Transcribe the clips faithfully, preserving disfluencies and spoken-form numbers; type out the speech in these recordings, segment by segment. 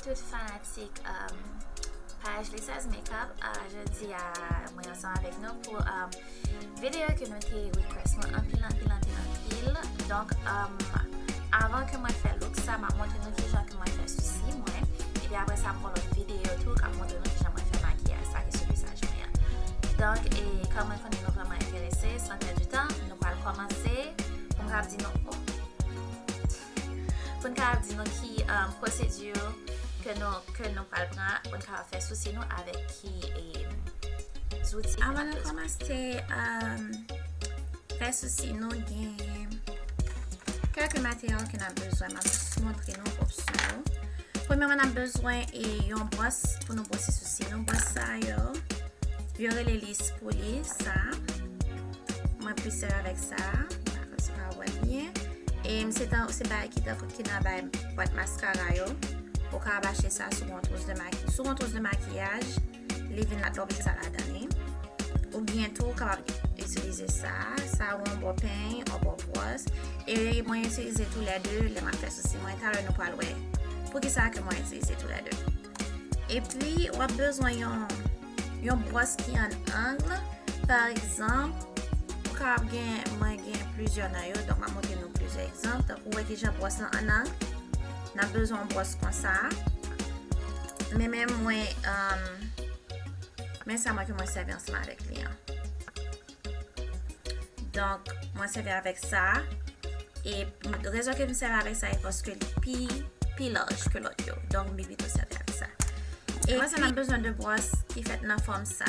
Tout fanatik um, paj Lisa's Makeup, uh, jodi a mwen ansanm avèk nou pou um, videyo ke nou te request nou anpil, anpil, anpil, anpil. Donk, um, avan ke mwen fè look sa, m ap montre nou kijan ke mwen fè sousi mwen. Epi apre sa, m pran lòt videyo tou, k ap montre nou kijan mwen fè makiyaj sa ki sou vizaj mwen an. Donk, e kòm mwen konnen nou vrèman enterese, san pèdi tan, nou pral kòmanse. Pou m kapab di nou, oh, pou n kapab di nou ki um, pwosedi ke nou, ke nou pral pran pou n kapab fè sousi nou avèk ki e, zouti. Avan nou kòmanse um, fè sousi nou, gen kèk materyèl ke n ap bezwen. M ap jis montre nou opsyon yo. Premyèman, n ap bezwen e yon bwòs pou nou bwose sousi nou. Bwòs sa yo, yo rele li Spoolie sa. Mwen plis sèvi avèk sa. M pa konn si w ka wè l byen. E se tan, se bagay ki tankou ki nan bay bwat maskara yo. Ou ka achte sa sou yon twous de maki, sou yon twous de makiyaj. Li vin la, lè w vin sa ladan li. Oubyen tou, ou kapab itilize sa. Sa ou yon bò peny, yon bò bwòs. E mwen itilize toulède lè m ap fè sousi mwen. Talè nou pral wè poukisa ke mwen itilize toulède. Epi, w ap bezwen yon, yon bwòs ki an ang. Pa egzanp, ou kapab gen, mwen gen plizyè nan yo, donk m ap montre nou plizyè egzanp. Tankou w wè kijan bwòs lan an ang, n ap bezwen yon bwòs konsa. Men, men mwen, um, men sa mwen ke mwen sèvi ansanm avèk li an. Donk, mwen sèvi avèk sa. E rezon ke m sèvi avèk sa, e paske li pi, pi laj ke lòt yo. Donk, m pi pito sèvi avèk sa. E apre sa, n ap bezwen de bwòs ki fèt nan fòm sa.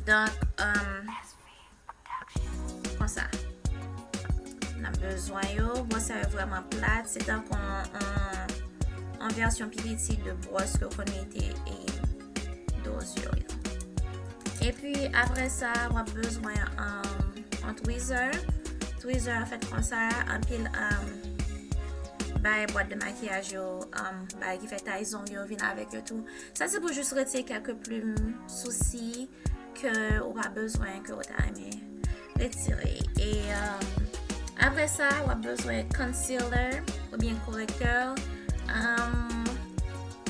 Donk, um, konsa. N ap bezwen yo. Bwòs sa yo vrèman plat. Se tankou yon, yon, yon vèsyon pi piti de bwòs ke w konn mete e, do zye w yo. Epi, apre sa, w ap bezwen um, yon tweezer. Tweezer an fèt konsa, anpil um, bay bwat de makiyaj yo, um, bay ki fè tay zong yo vin avèk yo tou. Sa se pou jis retire kèk plim sousi ke ou pa bezwen, ke ou ta renmen retire. E um, apre sa, w ap bezwen concealer oubyen korektè. Um,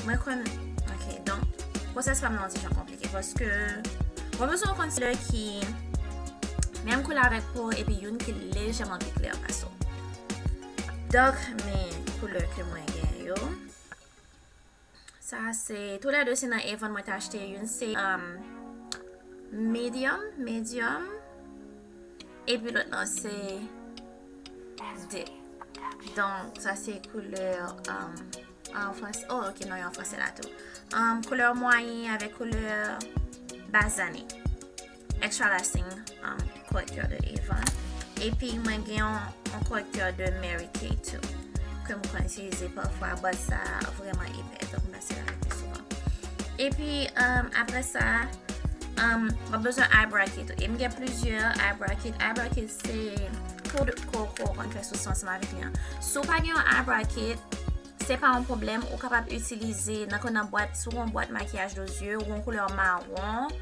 mwen konn, ok, donk, pwosès pa m nan yon ti jan konplike paske w ap bezwen yon concealer ki menm koulè avèk po w epi youn ki lejèman pi klè pase w. Donk, men koulè ke mwen gen yo. Sa se, toulède se nan Avon mwen te achte. Youn se um, medium, medium. Epi lòt lan se deep. Donk, sa se koulè um, an fransè. Oh, ok, non, yo an fransè la tou. Um, koulè mwayen avèk koulè bazane. Extra Lasting um, korektè de Avon. Epi mwen gen yon, yon korektè de Mary Kay tou ke m konn itilize pafwa, but sa vrèman epè, donk m pase la pi souvan. Epi um, apre sa, um, w ap bezwen eye bracket tou. E m gen plizyè eye bracket. Eye bracket se poud ke w konn fè sousi ansanm avèk li an. Si w pa gen yon eye bracket, se pa yon pwoblèm, ou kapab itilize nan, nan bwat, sou yon bwat makiyaj de zye, ou yon koulè mawon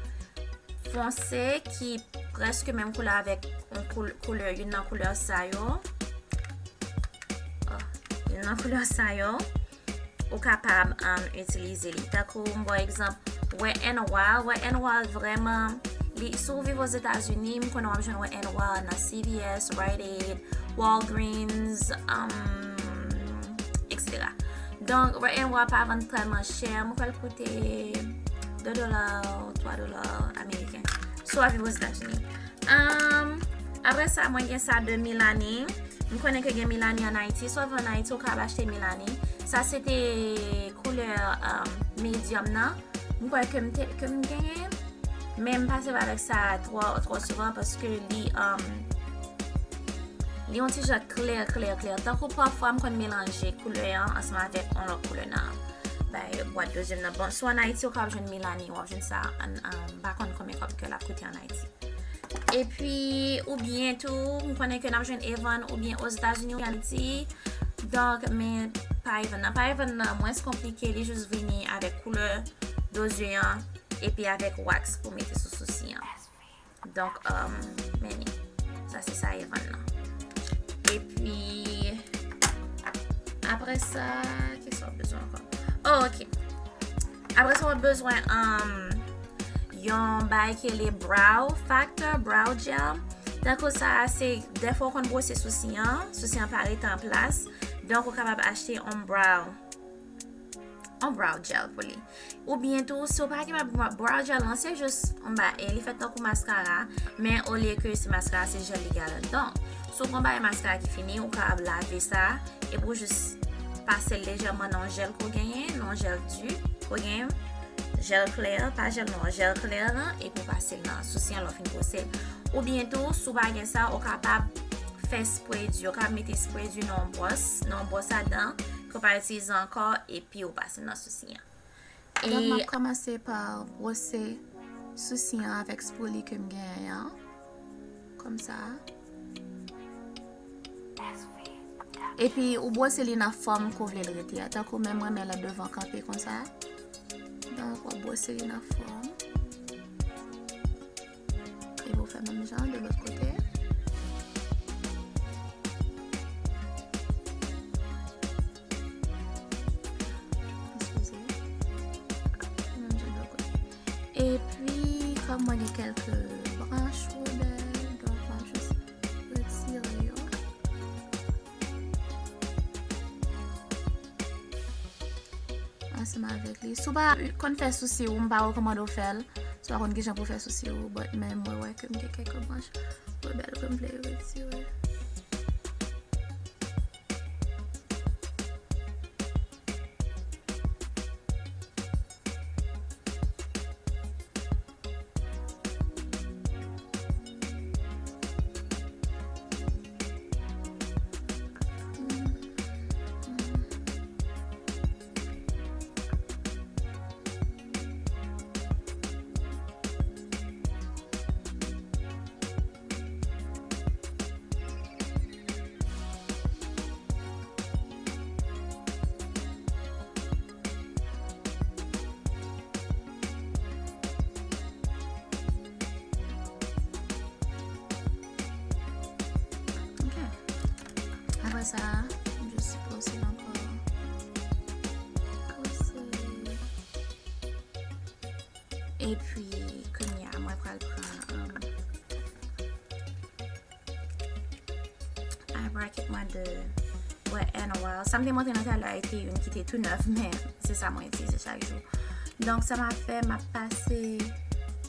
fonse ki prèske menm koulè avèk yon koul, koulè, youn nan koulè sa yo. Oh, youn nan koulè sa yo. Ou kapab um, itilize li. Tankou, m ba w egzanp, Wet n Wild. Wet n Wild vrèman, li, si w viv Ozetazini, m konnen w ap jwenn Wet n Wild nan C V S, Rite Aid, Walgreens, um, et cetera. Donk, Wet n Wild pa vann tèlman chè, mwen kwè l koute de dola, twa dola ameriken. Si w ap viv Ozetazini. Um, apre sa, mwen gen sa de Milani. M konnen ke gen Milani ann Ayiti. Si w ap viv ann Ayiti, ou kapab achte Milani. Sa se te koulè um, medium nan. M kwè ke m te, ke m genyen. Men m pa sèvi avèk sa twò, twò souvan paske li, um, li yon ti jan klè, klè, klè. Tankou pafwa m konn melanje koulè an ansanm avèk yon lòt koulè nan bay bwat dezyèm nan. Bon, si w ann Ayiti, ou kapab jwenn Milani, w ap jwenn sa an, an, m pa konn konbyen kòb ke l ap koute ann Ayiti. Epi, oubyen tou, m konnen ke n ap jwenn Avon oubyen Ozetazini oubyen Ayiti. Donk, men pa Avon nan. Pa Avon nan, mwens konplike, li jis vini avèk koulè de zye an, epi avèk wax pou mete sou sousi an. Donk, um, men li. Sa se sa Avon nan. Epi, apre sa, kisa w bezwen ankò? Oh, ok. Apre sa, w ap bezwen um, yon bagay ki rele Brow Factor, Brow Gel. Tankou sa a, se dèfwa w konn bwose sousi an, sousi an pa rete an plas. Donk, ou kapab achte yon brow, yon brow gel pou li. Oubyen tou, si w pa gen brow gel lan, se jis yon bagay, e li fèt tankou maskara, men olye ke se maskara, se jel li gen ladan. Donk, si w gen yon bagay maskara ki fini, ou kapab lave sa, epi w jis pase l lejèman nan yon jel ke w genyen, nan yon jel di ke w genyen, jel klè, pa jel nwa, jel klè lan, epi w pase l nan sousi an lè w fin bwose l. Oubyen tou, si w pa gen sa, ou kapab fè spre di, ou kapab mete spre di nan yon bwòs, nan yon bwòs a dan, ke w pa itilize ankò, epi w pase nan sousi an. Donk, m ap kòmanse pa bwose sousi an avèk spoli ke m genyen an. Kòmsa. Epi, ou bwose li nan fòm ke w vle l rete a. Tankou mwen, m renmen lè devan kanpe konsa. Donk, w ap bwose li nan fòm. Epi, ou fè menm jan de lòt kote. Eskize. Menm jan de lòt kote. Epi, kòm mwen gen kèlke branch rebèl, donk, m ap jis retire yo. Ansanm avèk li. Si w pa konn fè sousi w, m pa rekòmande w fè l. Si w pa konn kijan pou w fè sousi w, but men mwen wè ke m gen kèk branch rebèl ke m vle retire. Ok. Apre sa, m jis pwese l ankò. Pwese. Epi, kounye a, mwen pral pran, um, eye bracket mwen de Wet n Wild. Sa m te montre nou talè a, te youn ki te tou nèf, men se sa mwen itilize chak jou. Donk, sa m ap fè, m ap pase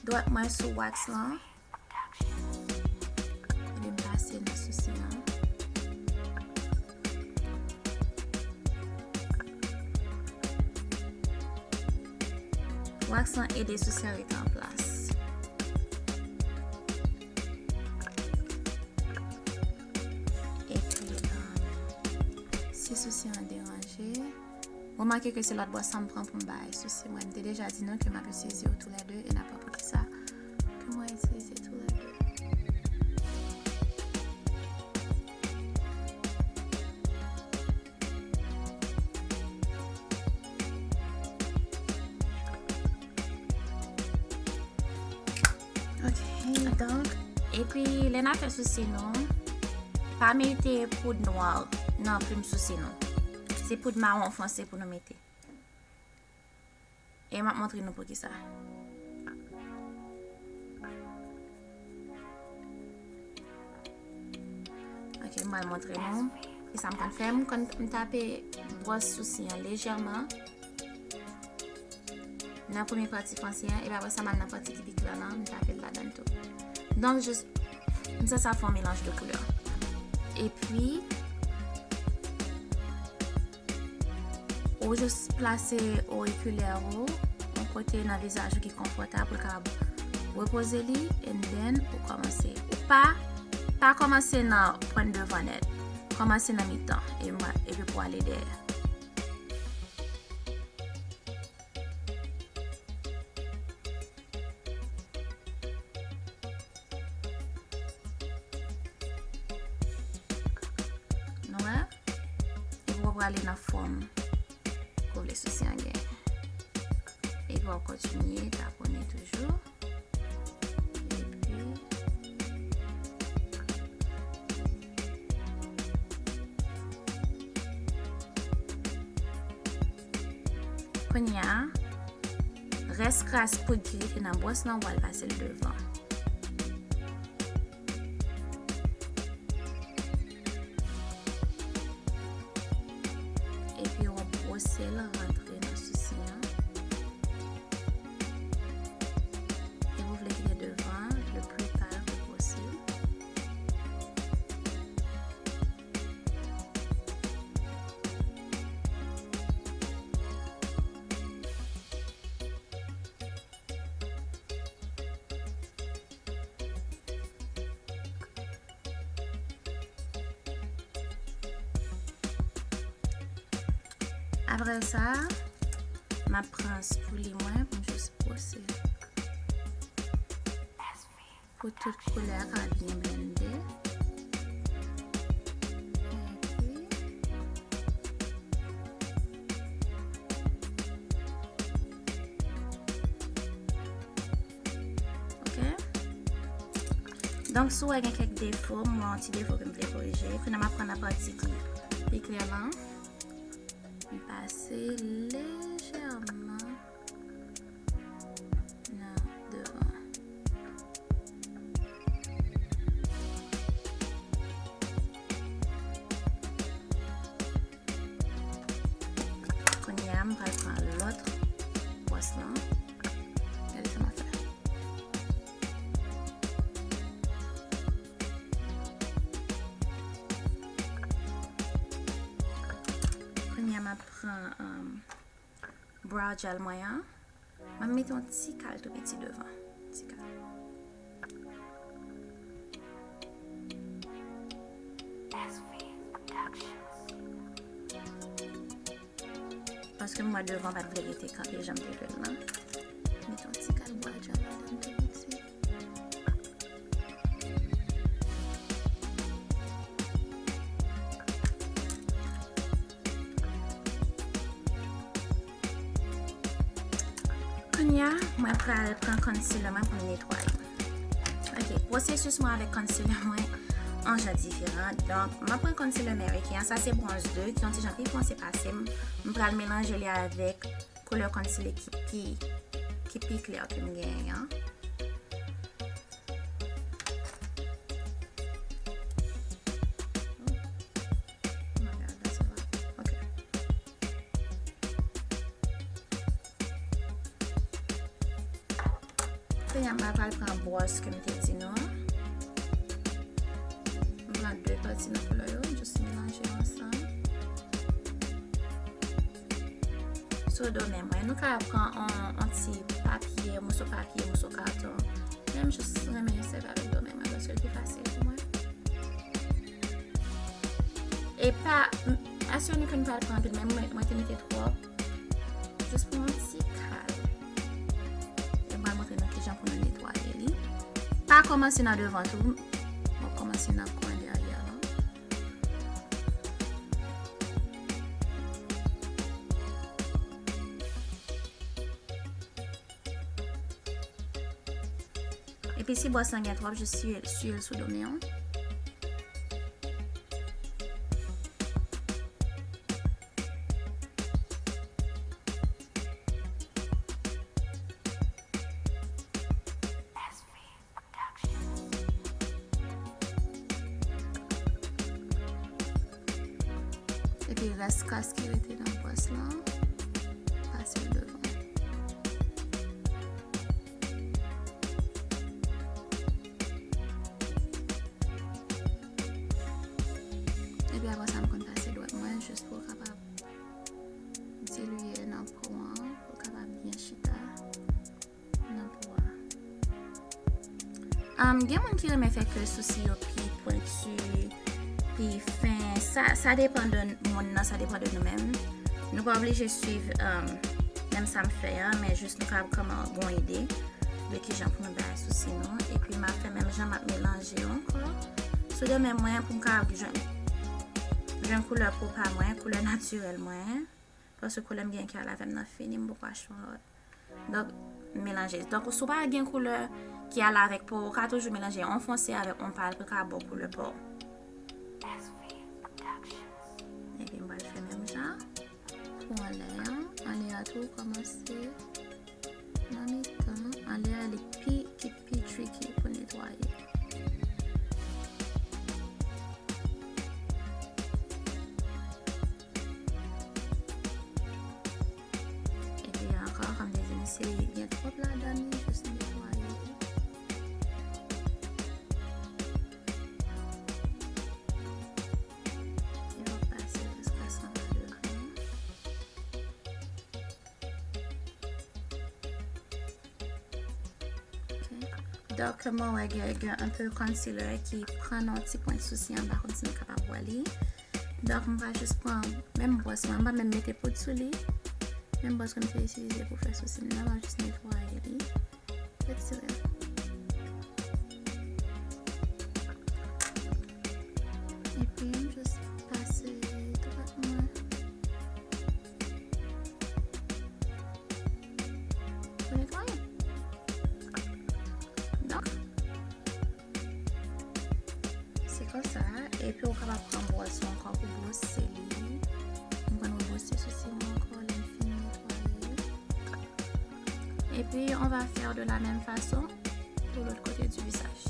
dwèt mwen sou wax lan. Epi m pase nan sousi an. Wax lan ede sousi an rete an plas. Epi, um, si sousi an deranje, remake ke se lòt bwòs sa m pran pou m bay sousi mwen. M te deja di nou ke m ap itilize yo toulède e n ap wè poukisa ke mwen itilize toulède. Ok, donk, epi lè n ap fè sousi nou, pa mete poud nwa nan plim sousi nou. Se poud mawon fonse pou nou mete. E m ap montre nou poukisa. Ok, m pral montre nou. E sa m konn fè, m konn m tape bwòs sousi an lejèman nan premye pati fonse an, epi apre sa, m al nan pati ki pi klè lan, m tape l ladan l tou. Donk, jis, m santi sa fè yon melanj de koulè. Epi, ou jis plase orikilè ou yon kote nan vizaj ou ki konfòtab pou l kapab repoze li, and then ou kòmanse. Ou pa, pa kòmanse nan pwen devan nèt. Kòmanse nan mitan, e mwa- epi pou ale dèyè. Nou wè? Epi w ap prale nan fòm ke w vle sousi an genyen. Epi w ap kontinye taponnen toujou. Epi, Kounye a, rès kras poud ki rete nan bwòs lan, w al pase l devan. Epi w ap bwose l rantre nan sousi an. E w vle kite devan le pli pal ke posib. Apre sa, m ap pran spouli mwen pou m jis bwose. Pou tout koulè a ka byen blende. Epi, ok. Donk, si w wè gen kèk defo, m wè yon ti defo ke m vle korije. Kounye a, m ap pran nan pati ki pi klè lan. M pase lejèman nan devan. Kounye a, m pral pran lòt bwòs lan. Gade sa m ap fè. Kounye a, m ap pran, um, brow gel mwen an. M ap mete yon ti kal tou piti devan. Ti kal. Paske m wè devan pa t vle rete kanpe jan m te vle l lan. Mete yon ti kal brow gel ladan tou piti. Kounye a, mwen pral pran concealer mwen pou m netwaye. Ok, pwosesis mwen avèk concealer mwen an jan diferan. Donk, m ap pran concealer Mary Kay an. Sa se bronze de, ki yon ti jan pi fonse pase m. M pral melanje li avèk koulè concealer ki pi, ki pi klè ke m genyen an. Oh my God, that's a lot. Ok. Kounye a, m pral pran bwòs ke m te di nou an. M pran de pati nan koulè yo, m jis melanje yo ansanm. Sou do men mwen, nou ka pran on, on ti papye, moso papye, moso katon. Men m jis renmen sèvi avèk do men mwen paske l pi fasil pou mwen. E pa, m, asire nou ke nou pa pran anpil, men mwen, mwen te mete twòp. Jis pou yon ti kal. E m pral montre nou kijan pou nou netwaye li. Pa kòmanse nan devan tou. Mwen kòmanse nan kwen dèyè lan. Epi si bwòs lan gen twòp, jis siye, siye l sou do men an. Epi rès kras ki rete nan bwòs lan, pase l devan. Epi apre sa, m konn pase dwèt mwen jis pou l kapab dilye nan po an, pou l kapab byen chita nan po a. Um, gen moun ki renmen fè ke sousi yo pi pwenti, pi fen. Sa, sa depann de moun nan, sa depann de nou menm. Nou pa oblije swiv, um, menm sa m fè an, men jis nou ka kòman gon ide de kijan pou nou bay sousi nou. Epi m ap fè menm jan, m ap melanje yo ankò. Sou do men mwen pou m ka jwenn, jwenn koulè po pa mwen, koulè natirèl mwen. Paske koulè m gen ki al avè m nan fini, m poko achte yon lòt. Donk, melanje. Donk, si w pa gen koulè ki al avèk po w, ou ka toujou melanje yon fonse avèk yon pal pou l ka ba w koulè po w. Epi m pral fè menm jan pou anlè an. Anlè an tou, Ou kòmanse nan mitan, anlè a li pi, ki pi tricky pou netwaye. Epi ankò, kòm te di nou, si gen twòp ladan li, jis netwaye. Li va pase jiska san devan. Ok. Donk, mwen wè gen, gen anpe concealer ki pran nan ti pwent sou si an, m pa konn si nou kapab wè li. Donk, m va jis pran menm bwòs mwen, m pa menm mete poud sou li. Menm bwòs ke m te itilize pou fè sou si m nan, m va jis netwaye li. Retire. Epi, m jis pase dwat mwen. Pou netwaye. Donk, se konsa, epi ou kapab pran bwòs ou ankò pou bwose li. M pral rebwose sou si mwen ankò, lè m fin netwaye. Et puis, on va faire de la même façon pour l'autre côté du visage.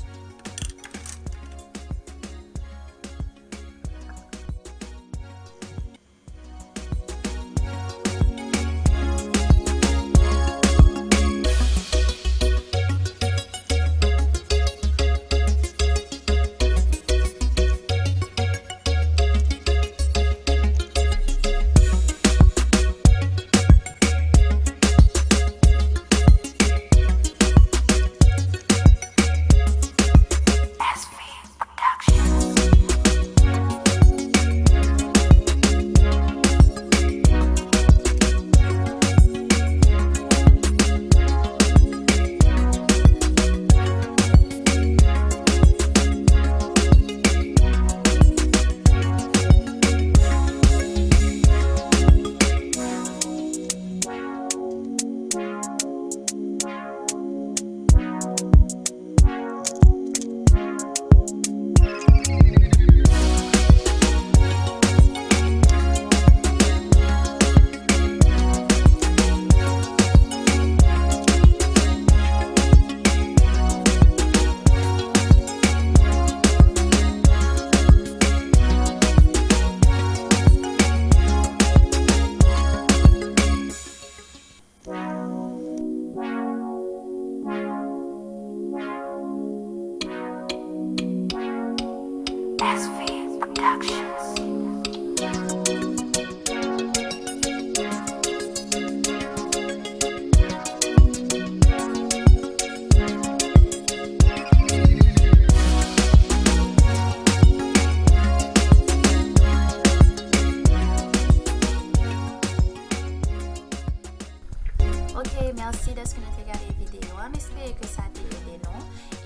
Ok, mèsi dèske nou te gade videyo a. M espere ke sa te ede nou.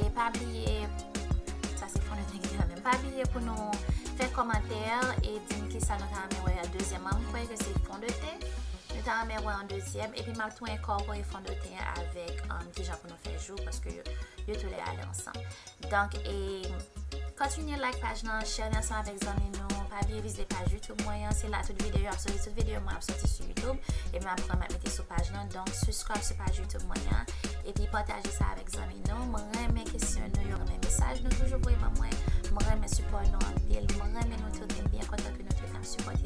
E pa bliye, sa se fondeten ki te nan men m. Pa bliye pou nou fè kòmantè e di m kisa nou ta renmen wè an dezyèm an. M kwè ke se fondeten nou ta renmen wè an dezyèm. Epi m ap tou enkòpore fondeten an avèk, um, kijan pou nou fè jou, paske yo, yo toulède ale ansanm. Donk, e kontinye like paj lan, share li ansanm avèk zanmi nou. Pa bliye vizite paj YouTube mwen an, se la tout videyo ap soti, tout videyo mwen ap soti sou YouTube. Epi m ap pran, m ap mete sou paj lan. Donk, subscribe sou paj YouTube mwen an. Epi pataje sa avèk zanmi nou. Mwen renmen kesyon nou yo, renmen mesaj nou toujou voye ban mwen. Mwen renmen sipò nou anpil. Mwen renmen nou tout, e m byen kontan ke nou tout ap sipòte